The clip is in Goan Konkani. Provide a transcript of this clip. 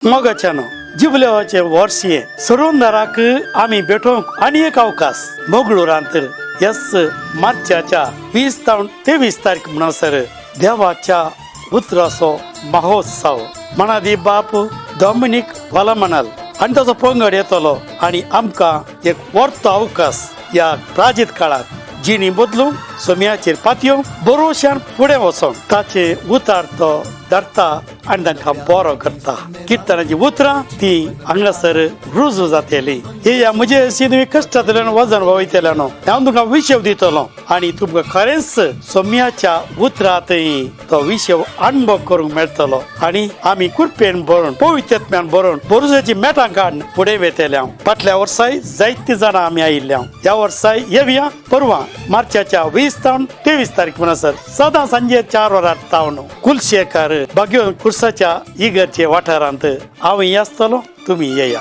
मोगाच्यानो, जुबलेवाचे वर्स हें सरोंदाराक आमी भेटोवंक आनी एक अवकाश. मोगळूरांत एस मार्चाच्या 20 तावन 23 तारीख म्हणसर देवाच्या उतराचो महोत्सव. मणादी बाप डॉमिनीक वलमनल आनी ताचो पंगड येतलो आनी आमकां एक वर्तो अवकाश ह्या प्राजीत काळांत जिणी बदलून सोम्याचेर पातयो बरोशान फुडें वचोन ताचे उतार तो धरता आनी तांकां बरो करता. किर्तनाची उतरां ती हांगासर रुजू जातली. हे म्हजे तुमी कश्टांतल्यान वजन वयतले न्हू, हांव तुमकां विशेव दितलो आनी तुमकां खरेंच सोम्याच्या उतरांतय तो विशेव अणभव करूंक मेळटलो. आनी आमी कृपेन भरून, पवित्रत्म्यान भरून, बोरुसाची मेटां काडून फुडें वेतले. हांव फाटल्या वर्साय जायतीं जाणां आमी आयिल्ले. हांव ह्या वर्साय येवया परवा मार्चाच्या 20 तावन 23 तारीख म्हणसर सदां सांजे 4 वरां तावन कुलशेखर बागयो कुर्साच्या इगर्जे वाठारांत हांव आसतलो. तुमी येया.